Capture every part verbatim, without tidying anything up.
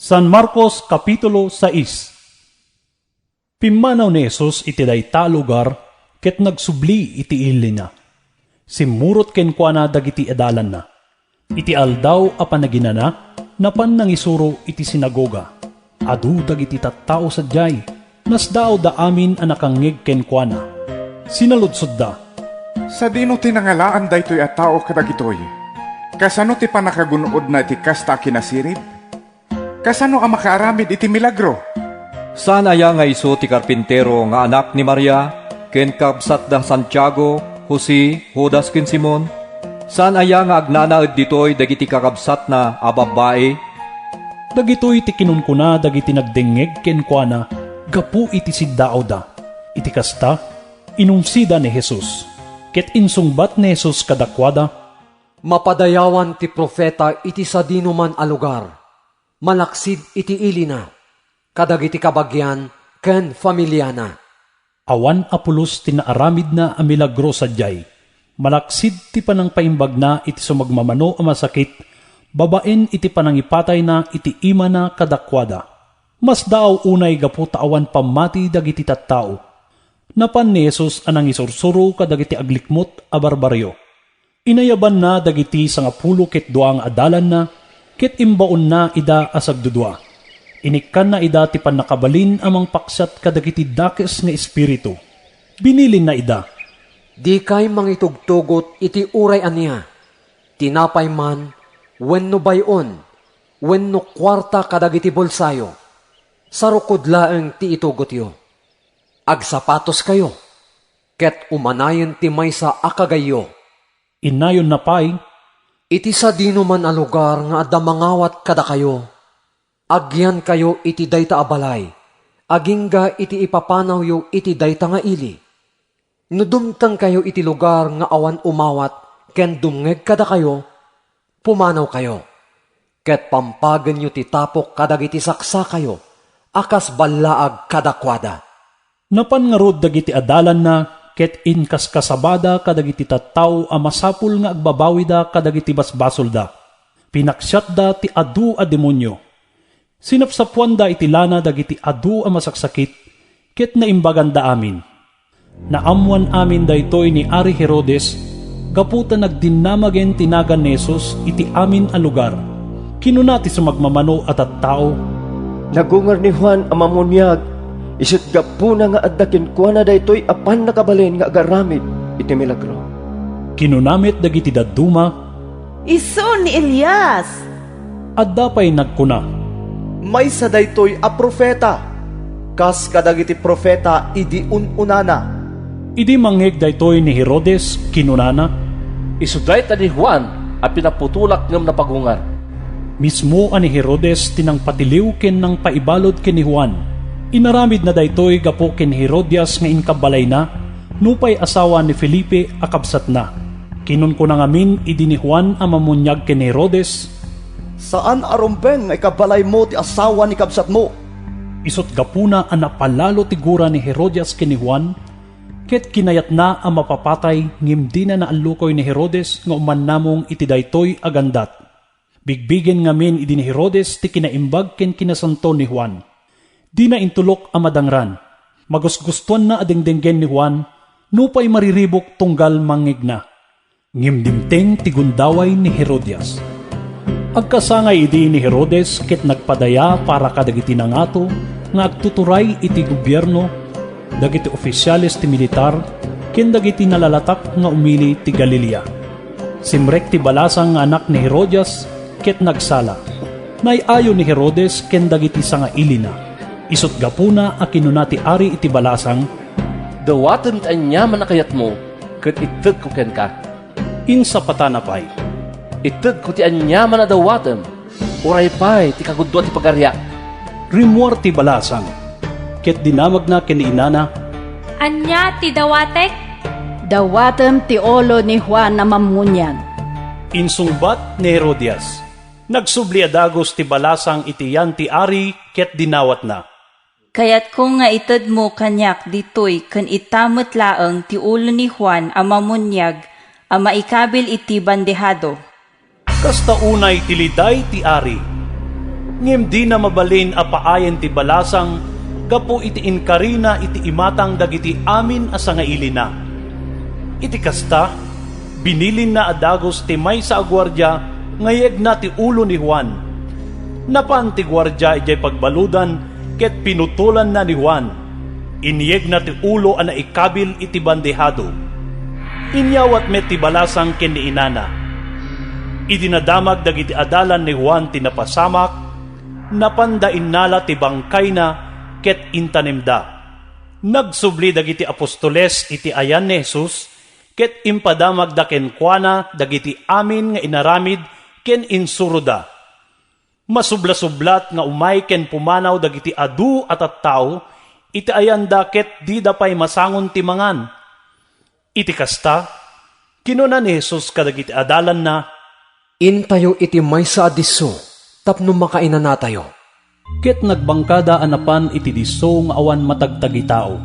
San Marcos, Kapitulo sais. Pimmanaw ni Jesus iti dayta a lugar ket nagsubli iti ilina. Simmurot kenkuana dagiti adalanna. Iti Aldaw a Panaginana, napan nangisuro iti sinagoga. Adu dagiti tattao sadiay. Nasdaawda amin a nakangngeg kenkuana. Sinaludsodda, "Sadino ti nangalaan daytoy a tao kadagitoy? Kasano ti pannakagun-odna iti kasta a kinasirib? Kasano a makaaramid iti milagro? Saan aya nga isu ti karpintero nga anak ni Maria ken kabsatda Santiago, Jose, Judas ken Simon? Saan aya nga agnanaed ditoy dagiti kakabsatna a babbai?" Dagitoy ti kinunkuna dagiti nagdengngeg kenkuana gapu iti siddaawda. Iti kasta, inumsida ni Jesus, ket insungbat ni Jesus kadakuada, "Mapadayawan ti profeta iti sadinoman a lugar, malaksid iti ilina, kadagiti kabagian ken familiana." Awan a pulos ti naaramidna a milagro sadiay, malaksid ti panangpaimbagna iti sumagmamano a masakit babaen iti panangipatayna iti imana kadakuada. Masdaaw unay gapu ta awan pammati dagiti tattao. Napan ni Jesus a nangisursuro kadagiti aglikmut a barbarrio. Inayabanna dagiti sangapulo ket dua nga adalanna ket imbaonna ida a sagdudua. Inikkanna ida ti pannakabalin a mangpaksiat kadagiti dakes nga espiritu. Binilinna ida, "Dikay mangitugtugot iti uray ania, tinapay man wenno bay-on wenno kuarta kadagiti bulsayo. Sarukod laeng ti itugotyo. Agsapatoskayo, ket umanayen ti maysa a kagayyo." Innayonna pay, "Iti sadinoman a lugar nga adda mangawat kadakayo, agyankayo iti dayta a balay, agingga iti ipapanawyo iti dayta nga ili. No dumtengkayo iti lugar nga awan umawat ken dumngeg kadakayo, pumanawkayo, ket pampagenyo ti tapok kadagiti saksakayo a kas ballaag kadakuada." Napan ngarud dagiti adalanna ket inkaskasabada kadagiti tattao a masapul nga agbabawida kadagiti basbasolda. Pinaksiatda ti adu a demonio. Sinapsapuanda iti lana dagiti adu a masaksakit ket naimbaganda amin. Naammoan amin daytoy ni Ari Herodes gapu ta nagdinnamagen ti nagan ni Jesus iti amin a lugar. Kinuna ti sumagmamano a tattao, "Nagungar ni Juan a Mammuniag, isut' gapuna nga adda kenkuana daytoy a pannakabalin nga agaramid iti milagro." Kinuna met dagiti dadduma, "Isu ni Elias." Adda pay nagkuna, "Maysa daytoy a profeta, kas kadagiti profeta idi un-unana." Idi mangngeg daytoy ni Herodes, kinunana, "Isu dayta ni Juan a pinaputolak ngem napagungar." Mismo a ni Herodes ti nangpatiliw ken nangpaibalud ken ni Juan. Inaramidna daytoy gapu ken Herodias nga inkabbalayna, nupay asawa ni Felipe a kabsatna. Kinunkuna ngamin idi ni Juan a Mammuniag ken ni Herodes, "Saan a rumbeng nga ikabbalaymo ti asawa ni kabsatmo." Isut' gapuna a napalalo ti gura ni Herodias ken ni Juan, ket kinayatna a mapapatay ngem dina naallukoy ni Herodes nga umannamong iti daytoy a gandat. Bigbigen ngamin idi ni Herodes ti kinaimbag ken kinasanto ni Juan. Dina intulok a madangran. Magusgustoanna a dengdenggen ni Juan nupay mariribuk tunggal mangngegna. Ngem dimteng ti gundaway ni Herodias. Agkasangay idi ni Herodes ket nagpadaya para kadagiti nangato nga agtuturay iti gobierno, dagiti ofisiales ti militar, ken dagiti nalalatak nga umili ti Galilea. Simrek ti balasang nga anak ni Herodias ket nagsala. Naay-ayo ni Herodes ken dagiti sangailina. Isut' gapuna a kinuna ti ari iti balasang, "Dawatem ti aniaman a kayatmo ket ittedko kenka." Insapatana pay, "Ittedko ti aniaman a dawatem, uray pay ti kagudua ti pagariak." Rimmuar ti balasang, ket dinamagna ken ni inana, "Ania ti dawatek?" "Dawatem ti ulo ni Juan a Mammuniag." Insungbat ni Herodias. Nagsubli a dagus ti balasang iti yan ti ari ket dinawatna. "Kayatko nga itedmo kaniak ditoy ken ita met laeng ti ulo ni Juan a Mammuniag a maikabil iti bandehado." Kasta unay ti liday ti ari. Ngem dina mabalin a paayen ti balasang gapu iti inkarina iti imatang dagiti amin a sangailina. Iti kasta, binilinna a dagus ti maysa a guardia nga yegna ti ulo ni Juan. Napan ti guardia idiay pagbaludan ket pinutolanna ni Juan. Inyegna ti ulo a naikabil iti bandehado. Inyawat met ti balasang ken ni inana. Idi nadamag dagiti adalan ni Juan ti napasamak, napanda innala ti bangkayna ket intanemda. Nagsubli dagiti apostoles iti ayan ni Jesus ket impadamagda kenkuana dagiti amin nga inaramid ken insuroda. Masublasublat nga umay ken pumanaw dagiti adu a tattao iti ayanda ket dida pay masangon ti mangan. Iti kasta, kinuna ni Jesus kadagiti adalanna, "Intayo iti maysa a disso tapno makainanatayo." Ket nagbangkada a napan iti disso nga awan matagtagitao.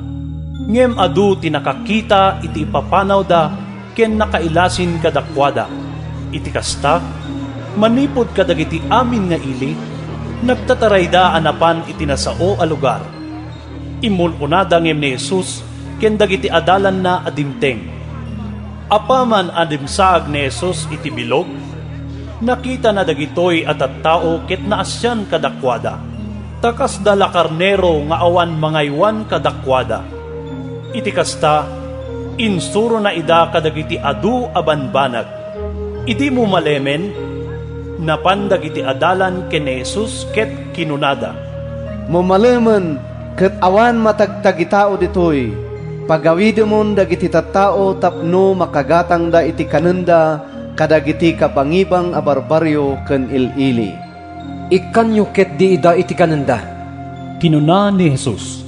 Ngem adu ti nakakita iti ipapanawda ken nakailasin kadakuada. Iti kasta, manipud kadagiti amin nga ili, nagtatarayda a napan iti nasao a lugar. Immul-onada ngem ni Jesus ken dagiti adalanna a dimteng. Apaman a dimsaag ni Jesus iti bilog, nakitana dagitoy a tattao ket naasian kadakuada, ta kasda la karnero nga awan mangaywan kadakuada. Iti kasta, insurona ida kadagiti adu a banbanag. Idi mumalemen, napan dagiti adalan ken ni Jesus ket kinunada, "Mumalemen ket awan matagtagitao ditoy. Pagawidemon dagiti tattao tapno makagatangda iti kanenda kadagiti kabangibang a barbarrio ken il-ili." "Ikkanyo ketdi ida iti kanenda," kinuna ni Jesus.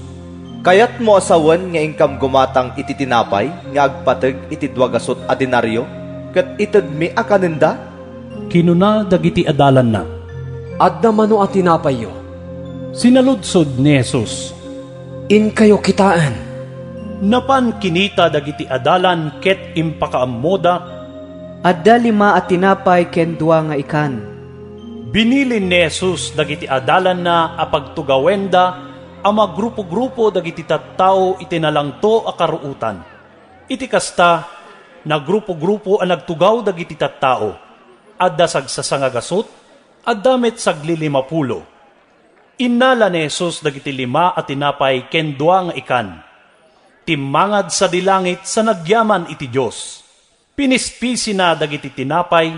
"Kayatmo a sawen nga inkam gumatang iti tinapay nga agpateg iti dua gasut a denario ket itedmi a kanenda?" kinuna dagiti adalanna. "Adda mano a tinapayyo?" sinaludsod ni Jesus. "Inkayo kitaen." Napan kinita dagiti adalan ket impakaammoda, "Adda lima a tinapay ken dua nga ikan." Binilin ni Jesus dagiti adalanna a pagtugawenda a magrupo-grupo dagiti tattao iti nalangto a karuotan. Iti kasta, nagrupo-grupo a nagtugaw dagiti tattao. Adda sagsasangagasut, adda met saglilimapulo. Innala ni Jesus dagiti lima a tinapay ken dua nga ikan. Timmangad sadi langit sa nagyaman iti Dios. Pinispisina dagiti tinapay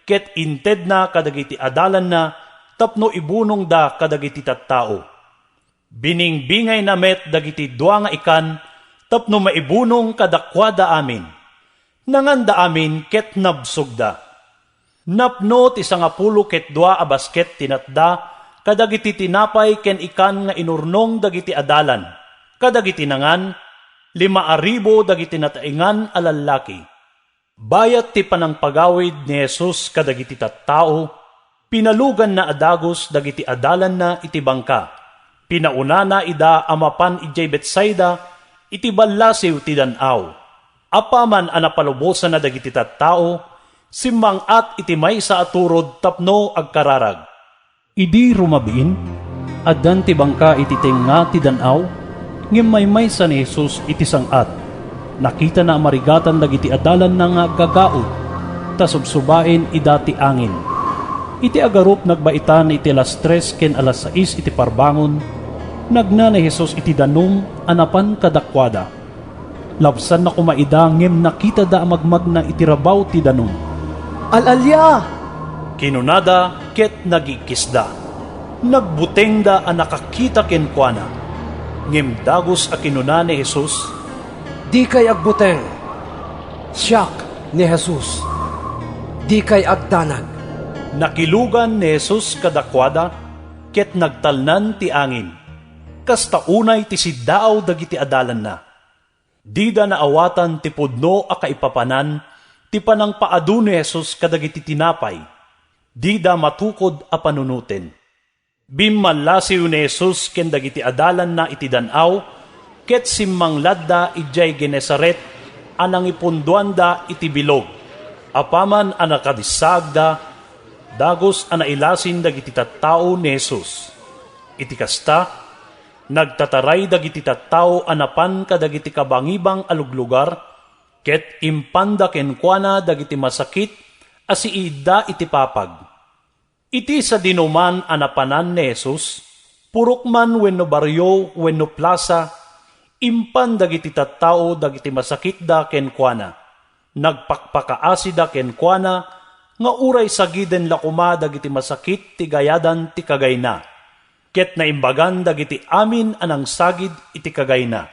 ket intedna kadagiti adalanna tapno ibunongda kadagiti tattao. Biningbingayna met dagiti dua nga ikan tapno maibunong kadakuada amin. Nanganda amin ket nabsogda. Napno ti sangapulo ket dua a basket ti natda kadagiti tinapay ken ikan nga inurnong dagiti adalan. Kadagiti nangan, lima a ribu dagiti nataengan a lallaki. Bayat ti panangpagawid ni Jesus kadagiti tattao, pinaluganna a dagus dagiti adalanna iti bangka. Pinaunana ida a mapan idiay Betsaida, iti ballasiw ti dan-aw. Apaman a napalubosanna dagiti tattao, simmang-at iti maysa a turod tapno agkararag. Idi rumabiin, addan ti bangka iti tengnga ti dan-aw, ngem maymaysa ni Jesus iti sang-at. Nakitana a marigatan dagiti adalanna nga aggagaud, ta subsubaen ida ti angin. Iti agarup nagbaitan iti alas tres ken alas sais iti parbangon, nagna ni Jesus iti danum a napan kadakuada. Labsanna koma ida ngem nakitada a magmagna iti rabaw ti danum. "Al-alia!" kinunada ket nagikisda. Nagbutengda a nakakita kenkuana. Ngem dagus a kinuna ni Jesus, "Dikay agbuteng! Siak ni Jesus. Dikay agdanag." Nakilugan ni Jesus kadakuada ket nagtalnan ti angin. Kasta unay ti siddaaw dagiti adalanna. Dida naawatan ti pudno a kaipapanan ti panangpaadu ni Jesus kadagiti tinapay. Dida matukod a panunoten. Bimmallasiw ni Jesus ken dagiti adalanna iti dan-aw, ket simmangladda idiay Genesaret a nangipundoanda iti bilog. Apaman a nakadissaagda, Dagus a nailasin dagiti tattao ni Jesus. Iti kasta, nagtataray dagiti tattao a napan kadagiti kabangibang a luglugar, ket impanda kenkuana dagiti masakit a siidda iti papag. Iti sadinoman a napanan ni Jesus, purok man wenno barrio wenno plasa, impan dagiti tattao dagiti masakitda kenkuana. Nagpakpakaasida kenkuana nga uray sagiden la koma dagiti masakit ti gayadan ti kagayna. Ket naimbagan dagiti amin a nangsagid iti kagayna.